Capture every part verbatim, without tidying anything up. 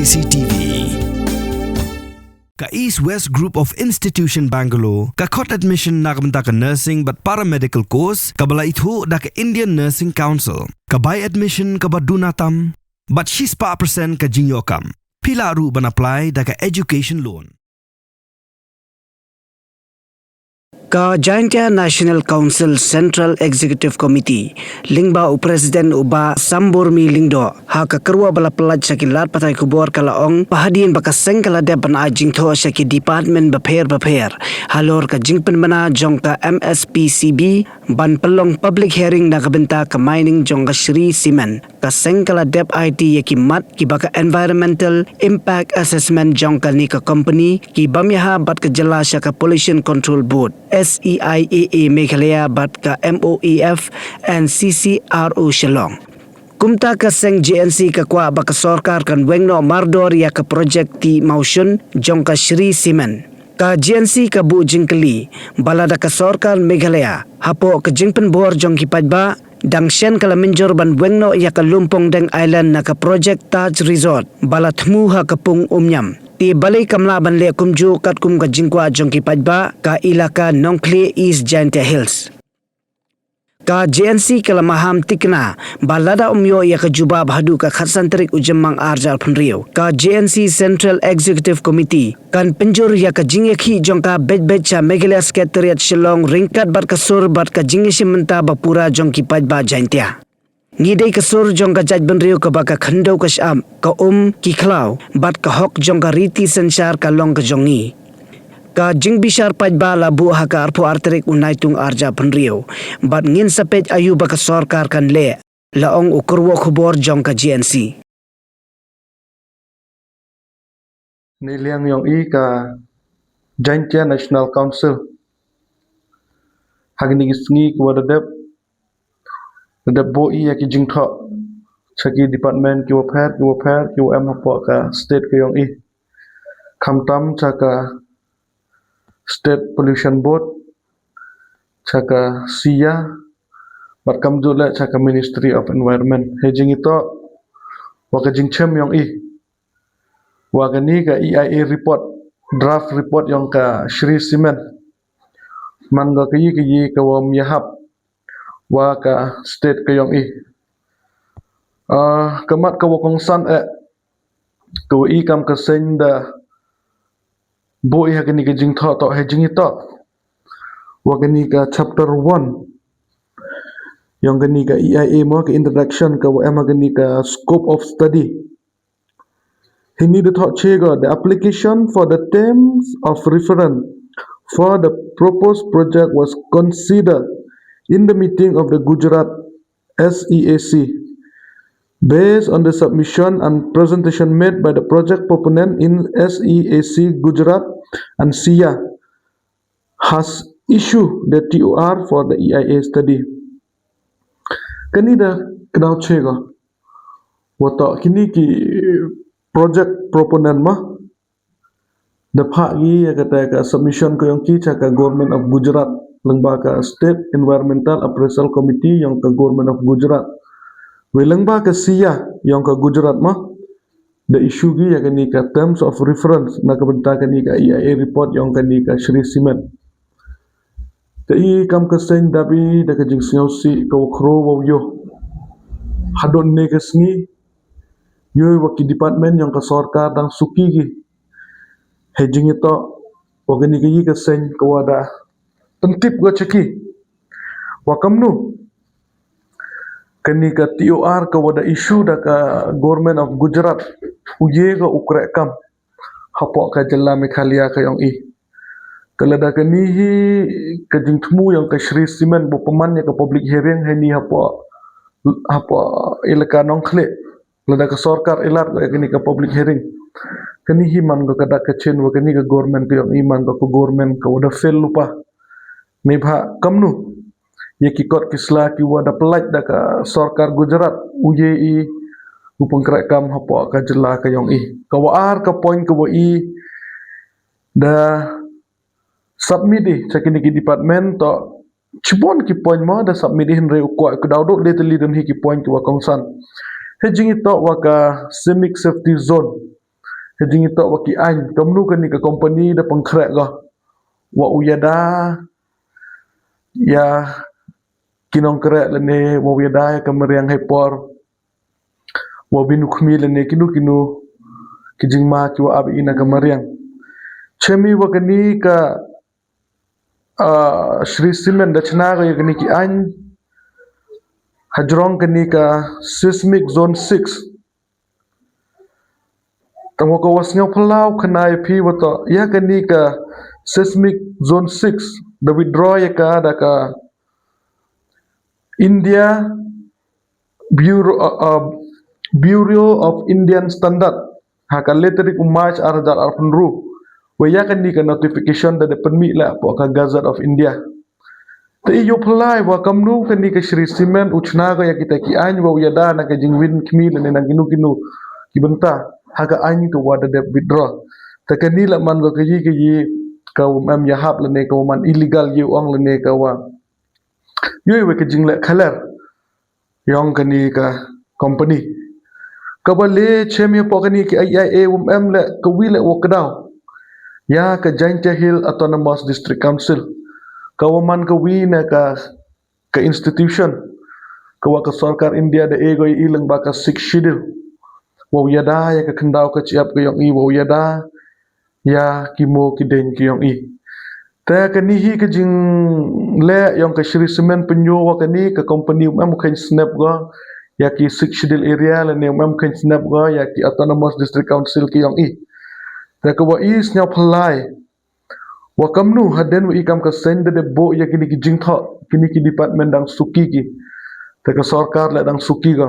C T V. Ka East West Group of Institution Bangalore ka khot admission na ka bynta ka nursing bad paramedical course kaba la ithuh da ka Indian Nursing Council. Ka bai admission kaba duna tam bad shispah percent ka jingïoh kam. Phi lah ruh ban apply da ka education loan. Ka Jaintia National Council Central Executive Committee, lyngba u President u Bah Sambormi Lyngdoh, ha ka kyrwoh ba la pyllait sha ki lad pathai khubor ka la ong ba hadien ba ka seng ka la dep ban ai jingthoh sha ki department bapher bapher halor ka jingpynbna jong ka M S P C B ban pynlong public hearing na ka bynta ka mining jong ka Shree Cement. Ka seng ka la dep aiti ïa ki mat kiba ka Environmental Impact Assessment jong kane ka company, ki bym ïahap bad ka jylla sha ka Pollution Control Board, S E I A A Meghalaya bad ka M O E F and C C R O Shillong. Kumta ka seng J N C ka kwah ba ka sorkar kan weng noh mardor ïa ka projek tih mawshun jong ka Shree Cement. Ka J N C ka buh jingkylli ba lada ka sorkar Meghalaya hapoh ka jingpynbor jong ki paidbah dang shen ka la mynjur ban weng noh ïa ka Lumpongdeng Island na ka projek Taj Resort ba la thmu ha ka pung Umïam, te balei kam lah ban leh kumjuh katkum ka jingkwah jong ki paidbah ka ilaka Nongkhlieh East Jaintia Hills. Ka J N C ka la maham thikna ba lada ym ïoh ïa ka jubab haduh ka khatsan tarik u Jymmang arhajar phew, ka J N C Central Executive Committee kan pynjur ïa ka jingïakhih jong ka beit beit sha Meghalaya Secretariat Shillong ryngkat bad ka sur bad ka jingïashim bynta ba pura jong ki paidbah Jaintia. Ngi dei ka sur jong ka jaitbynriew kaba ka khyndew ka shyiap, ka um, ki khlaw bad ka hok jong ka riti synshar ka long ka jong ngi. Ka jingbishar paidbah la buh ha ka arphew ar tarik u Naitung arhajar phew, bad ngin sa peit aïu ba ka sorkar kan leh, la ong u kyrwoh khubor jong ka J N C. Neiliang ïong i ka Jaintia National Council, ha kine ki sngi kiwa da dep, da dep buh i ïa ki jingthoh sha ki department kiwa pher kiwa pher kiwa em hapoh ka state ka ïong i, khamtam sha ka State Pollution Board, sha ka SIA, bad kamjooh leh sha ka Ministry of Environment. Hei jingitoh wa ka jingchem ïong i wa kani ka E I A report, draft report ïong ka Shree Cement, man ka kayi kayi kawa ym ïahap wa ka state ka ïong i. Ah, ka mat kawa kongsan eh, kawa i kam ka seng da buh i ha kani ka jingthoh toh hei jingitoh wa kani ka chapter one ïong kani ka E I A mo, ka introduction kawa em ha kani ka scope of study. Hini da thoh che ko, the application for the terms of reference for the proposed project was considered in the meeting of the Gujarat S E A C. Based on the submission and presentation made by the project proponent in S E A C Gujarat and SIA has issued the T O R for the E I A study. Kani da kdaw che ko, wa toh kini ki project proponent ma da phah ki ïa kata ka submission ka ïong ki cha ka Government of Gujarat lyngba ka State Environmental Appraisal Committee ïong ka Government of Gujarat. Wei lyngba ka SIA ïong ka Gujarat ma da issue ki ïa kani ka terms of reference na ka bynta kani ka E I A report ïong kani ka Shree Cement. Te i kam ka seng da bi da ka jingsngewsih kawa khraw wa u ïoh hadon ne ka sngi, ïoh wa ki department ïong ka sorkar dang suki ki. Hei jingitoh wa kani kayi ka seng kawa da pyntip ko cha ki wa kamnu kani ka T O R kawa da issue da ka Government of Gujarat u ye ko u kreh kam hapoh ka jylla Meghalaya ka ïong i. Ka lada kani hi ka jingthmu ïong ka Shree Cement ba pynman ïa ka public hearing heini hapoh, hapoh ilaka Nongkhlieh, lada ka sorkar ilat ko ïa kani ka public hearing, kani hi man ko ka dak ka chin wa kani ka government ka ïong i man ko ka government kawa da fail lypa. Neibhah kamnu ïa ki kot ki sla kiwa da pyllait da ka sorkar Gujarat u ye i u pynkreh kam hapoh ka jylla ka ïong i. Kawa ar ka point kawa i da submit i cha kini ki department toh chibun ki point ma da submit i, hynrei u kwah ka daw dok le tylli don hi ki point kiwa kongsan. Hei jingitoh wa ka seismic safety zone. ka jingïathoh wa ki aiñ, kamnu kani ka company da pynkhreh ko wa u ïada ïa ki nongkreh lane wa u ïada ïa ka mariang ha i por wa bin u khmih lane kino kino ki jingma ki wa ap ïa i na ka mariang. Chem i wa kani ka ah, Shree Cement da chna ko ïa kani ki aiñ hajrong kani ka seismic zone six. Tang wa ka wa sngewphyllaw khana ïa phi wa toh ïa kani ka seismic zone six da withdraw ïa ka da ka India Bureau, uh, uh, Bureau of Indian Standard ha ka le tarik u March ar hajar arphew hynriew. Wa ïa kani ka notification da dep pynmih la hapoh ka Gazette of India. Te i ïoh phyllaw wa kamnu kani ka Shree Cement u chna ko ïa kita ki aiñ wa u ïada na ka jingwin khmih lane na kino kino ki bynta ha ka aiñ ka wa da dep withdraw. Te kani la man ko ka yi ka yi ka wa em ïahap lane ka wa man illegal yi ong lane ka wa ïoh wa ka jingleh khaler ïong kani ka company. Ka ba le chem ïa pok kani ka A I A wum em le ka wi le wa ka daw ïa ka Jaintia Hill Autonomous District Council. Ka wa man ka wi na ka ka institution ka wa ka sorkar India da e goi i leng ba ka Sixth Schedule. Wa u ïada ïa ka khyndaw ka chiap ka ïong i wa u ïada ïa ki mo ki deng ki ïong i. Te kani hi ka jingleh ïong ka Shree Cement pynyo wa kani ka company um em u khein snep go ïa ki Sixth Schedule area lane um em u khein snep go ïa ki Autonomous District Council ki ïong i. Te ka wa i sngewphyllaw wa kamnu haden wa i kam ka seng da dep bo ïa kini ki jingthoh kini ki department dang suki ki. Te ka sorkar le dang suki ka.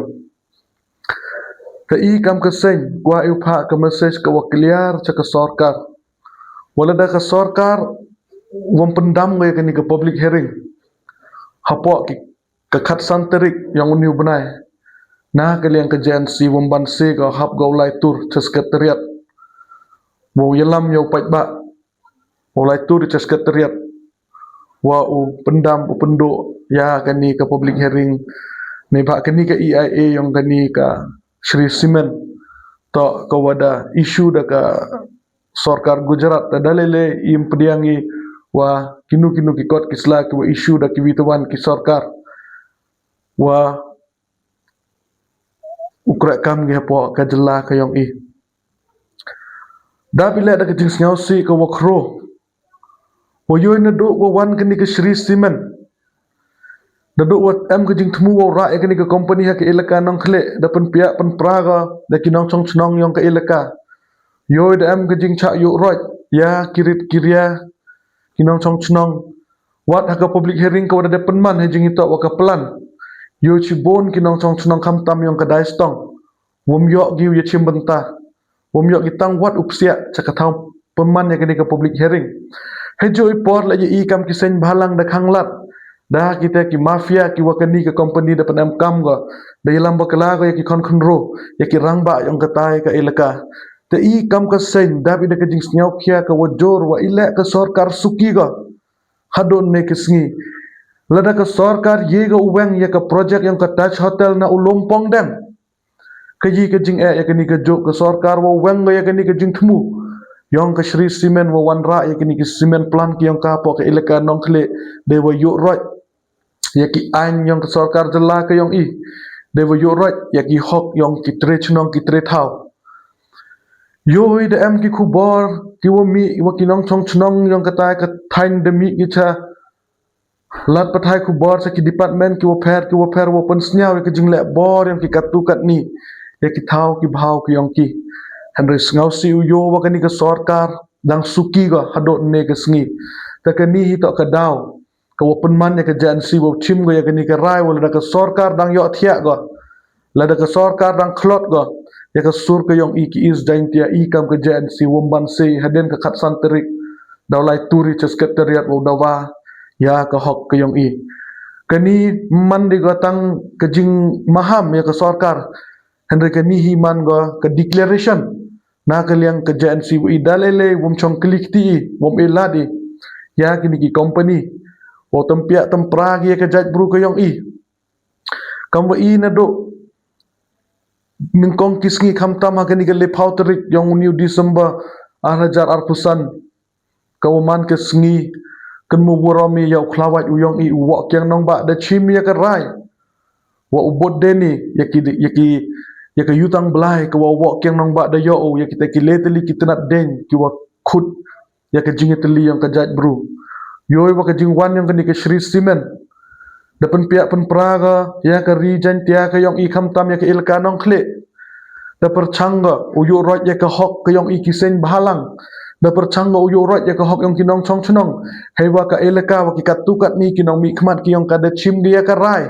Te i kam ka seng wa i u pha ka message ka wa clear cha ka sorkar. Wa lada ka sorkar wam pyndam ko ïa kani ka public hearing hapoh ki ka khatsan tarik ïong uni u bnai. Na ka liang ka J N C wam ban se ka hap ka u lai tur cha secretariat. Wa u ïalam ïa u paidbah wa u lai tur cha secretariat wa u pyndam u pynduh ïa kani ka public hearing ne ba kani ka E I A ïong kani ka Shree Cement. To ka wa da issue da ka sorkar Gujarat da dalele im pdiang i wa kinu kinu ki kot ki sla ki wa issue da ki witawan ki sorkar wa u kra kam ngi hapoh ka jylla ka ïong i. Da pile da ka jingsngewsih ka wa khro wa ïoh na du wa wan kani ka Shree Cement. Da du wa em ka jingthmu wa u rah ïa kani ka company ha ka elaka Nongkhlieh da pynpiah pynpra ka da ki nongchong chnong ïong ka elaka. Ïoh da em ka jingchah ïuh roit ïa ki rit ki ria ki nongchong chnong. Wat ha ka public hearing ka wa da dep pynman ha jingitoh wa ka plan. Ïoh chibun ki nongchong chnong khamtam ïong ka Daistong. Wam ïoh ki u ïa chim bynta. Wam ïoh ki tang wat u psiah cha ka thaw pynman ïa kani ka public hearing. He ju i por la ïa i kam ki seng bhalang da khanglat da kita ki mafia ki wa kani ka company da pynem kam ka da ïalam bakla ka ïa ki khon khynro ïa ki rangbah ïong ka tai ka elaka. Te i kam ka seng da bi da ka jingsngew khia ka wa jur wa i leh ka sorkar suki ka. Hadon ne ka sngi lada ka sorkar ïa ka u weng ïa ka project ïong ka Taj Hotel na u Lumpong deng. Ka ïa ka jing eh ïa kani ka juk ka sorkar wa weng ïa kani ka jingthmu ïong ka Shree Cement wa wanrah ïa kani ka cement plant ki ïong ka hapoh ka elaka Nongkhlieh de wa ïuh roit ïa ki aiñ ïong ka sorkar jylla ka ïong i de wa ïuh roit ïa ki hok ïong ki tre chnong ki tre thaw. Ïoh i da em ki khubor ki wa mih wa ki nongchong chnong ïong ka tai ka thaiñ da mih ki cha lad pathai khubor sa ki department ki wa pher ki wa pher wa pynsngew ïa ka jingleh bor ïong ki katto katne ïa ki thaw ki bhaw ki ïong ki. Hynrei sngewsih u ïoh wa kani ka sorkar dang suki ka hadon ne ka sngi. Ta kani hi toh ka daw ka wa pynman ïa ka J N C wa chim ka ïa kani ka rai wa lada ka sorkar dang ïoh thiah ka lada ka sorkar dang khlot ka ïa ka sur ka ïong i ki East Jaintia i kam ka J N C wam ban se hadien ka khatsan tarik. Daw lai turi cha secretariat wa dawa ïa ka hok ka ïong i. Kani man di ka tang ka jingmaham ïa ka sorkar. Hynrei kani hi man ka ka declaration na ka liang ka J N C wa i dalele wam chong klik ti i wam i lad i ïa kini ki company wa tam piak tam pra ki ïa ka jait bru ka ïong i. Kam wa i na do nyngkong ki sngi khamtam ha kane ka laiphew tarik yong u December ar hajar arphew san. Ka wa man ka sngi, kan mo burom i ya u khlawait u yong i u wok kiang nongbah da chim ya ka rai. Wa u bot deni, ya ki, ya ki, ya ka yutang blai, ka wa u wok kiang nongbah da yo u, ya ki te ki le teli ki tenat deng, ki wa khut, ya ka jing teli yong ka jait bru. Yoi wa ka jingwan yong kani ka Shree Cement. Da pynpiah pynpra ka, ya ka ri Jaintia ka yong i khamtam ya ka elaka Nongkhlieh. Da pyrchang ka, u yoh rot ya ka hok ka yong i ki seng bahalang. Da pyrchang ka u yoh rot ya ka hok yong ki nongchong chnong. Hei wa ka elaka wa ki kattu katni ki nongmihkhmat ki yong ka da chim ki ya ka rai.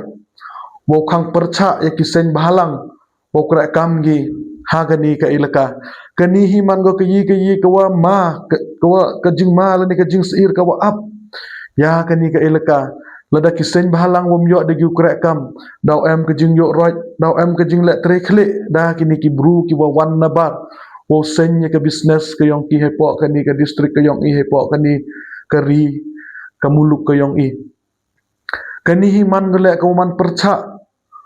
Wa u khang pyrchah ya ki seng bahalang. Wa u kreh kam ki ha kani ka elaka. Kani hi man ko ka yi ka yi ka wa ma, ka, ka wa ka jingma lane ka jingsair ka wa ap. Ya kani ka elaka. Lada ki seng bahalang wam yoh da ki u kreh kam. Daw em ka jing yoh rot, daw em ka jing leh trekhleh. Da kini ki bru ki wa wan nabar. Wa u seng ya ka business ka yong ki hei po kani ka district ka yong i hei po kani ka ri ka muluk ka yong i. Kani hi man ko leh ka wa man pyrchah.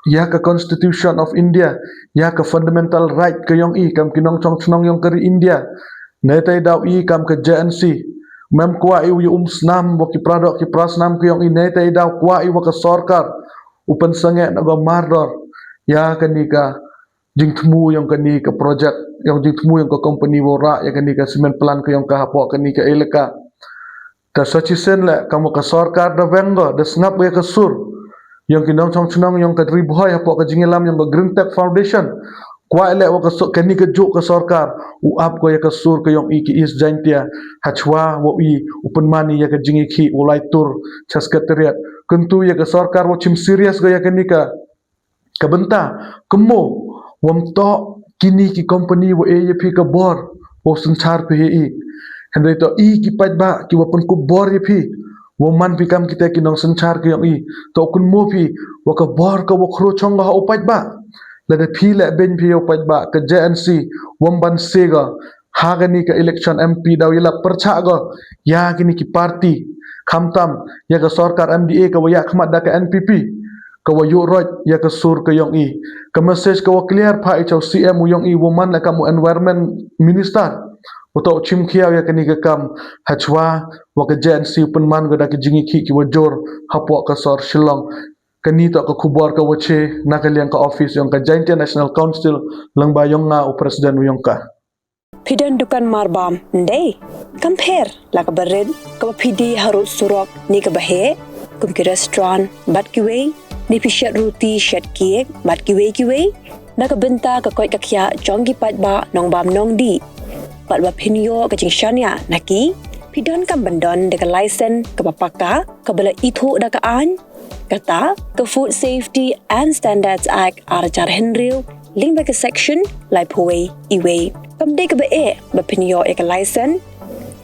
Ya ka Constitution of India, ya ka fundamental right ka yong i, kam ki nongchong chnong yong ka ri India. Nai tai daw i kam ka J N C. Mem kwah i u ya um snam, wa ki pradok ki prasnam ka yong i, nai tai daw kwah i wa ka sorkar. U pynsangeh na go mardor. Ya kani ka jingthmu yong kani ka project, yong jingthmu yong ka company wa ra, ya kani ka cement plant ka yong ka hapo kani ka elaka. Ta sa chisien leh, kam wa ka sorkar da weng go, da sngap ya ka sur. Yong ki nongchong chnong, yong ka Ri Bhoi, hapo ka jingialam, yong ka Green Tech Foundation. Kwah leh wa ka sur, kani ka juk ka sorkar, u ap ko ya ka sur ka yong i ki East Jaintia, hachwa wa i, u pynmani ya ka jingikhih, u lai tur, cha secretariat. Kyntu ya ka sorkar wa chim serious go ya kani ka ka bynta, kumno, wam toh kini ki company wa e ya phi ka bor, wa synchar phi ya i. Hynrei toh i ki paidbah, ki wa pynkup bor ya phi, wa man phi kam kita ki nongsynchar ka yong i. Toh kumno phi, wa ka bor ka wa khro chong ha u paidbah. Lada phi leh ben phi ya u paidbah, ka J N C, wam ban sega, ha kani ka election M P daw ya la pyrchah go, ya kini ki party, khamtam, ya ka sorkar M D A ka wa ya khmat da ka N P P, ka wa yoh rot, ya ka sur ka yong i. Ka message ka wa clear pha i cha u C M u yong i wa man leh kam u environment minister. Wa toh chim khiaw ya kani ka kam, hachwa, wa ka J N C u pynman go da ka jingikhih ki wa jur, hapo ka sor Shillong. Kani toh ka khubor ka wa che, na ka liang ka office yong ka Jaintia National Council, lang ba yong nga u president u yong ka. Phi don dukan marbam, ndei? Kam pher, la ka barit, ka ba phi die harud surok, ni ka ba heh, kum ki restaurant, bad kiwei, ni phi shet ruti, shet cake, bad kiwei kiwei, na ka bynta ka koit ka khiah, jong ki paidbah, nongbam nongdih. Bad ba phin yoh ka jingshaniah, na ki, phi don kam ban don, da ka license, ka ba paka, ka ba la ithuh da ka aiñ, kata, ka Food Safety and Standards Act ar hajar hynriew, lyngba ka section, laiphew wei, iwei. Kam dei ka ba eh, ba phin yoh ya ka license.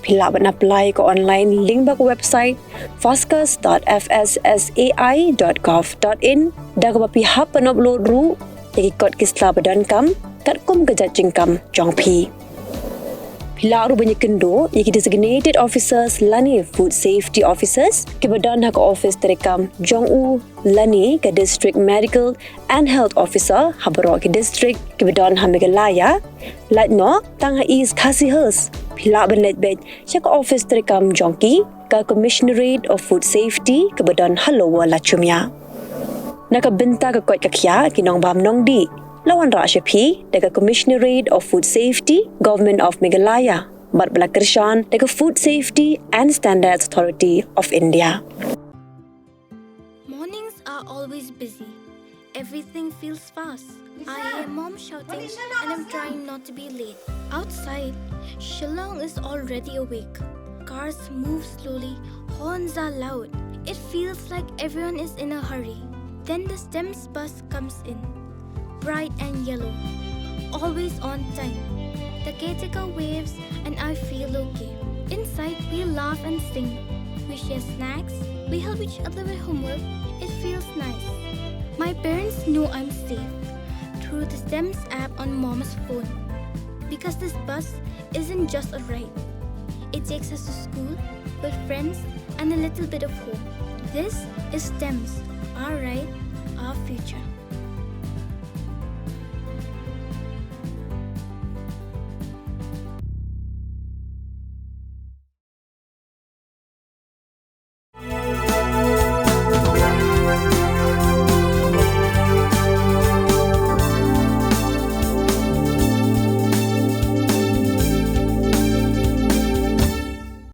Phi lah ban apply ka online lyngba ka website, foscus dot F S S A I dot gov dot in, da ka ba phi hap ban upload ruh, ya ki kot ki sla ba don kam, kat kum ka jait jingkam, jong phi. Phi lah ruh ban ya kynduh, ya ki designated officers, lane food safety officers, ki ba don ha ka office treikam, jong u, lane ka district medical and health officer, ha baroh ki district, ki ba don ha Meghalaya, lait noh, tang ha East Khasi Hills, phi lah ban leit beit, sha ka office treikam jong ki, ka Commissionerate of Food Safety, ka ba don ha Lower Lachumia. Na ka bynta ka koit ka khiah, ki nongbam nongdih, la wanrah sha phi, da ka Commissionerate of Food Safety, Government of Meghalaya, bad ba la kyrshan, da ka Food Safety and Standards Authority of India. Mornings are always busy. Everything feels fast. I hear mom shouting and I'm trying not to be late. Outside, Shillong is already awake. Cars move slowly, horns are loud. It feels like everyone is in a hurry. Then the STEMS bus comes in. Bright and yellow. Always on time. The caretaker waves and I feel okay. Inside, we laugh and sing. We share snacks. We help each other with homework. It feels nice. My parents know I'm safe through the STEMS app on mom's phone. Because this bus isn't just a ride. It takes us to school, with friends, and a little bit of home. This is STEMS, our ride, our future.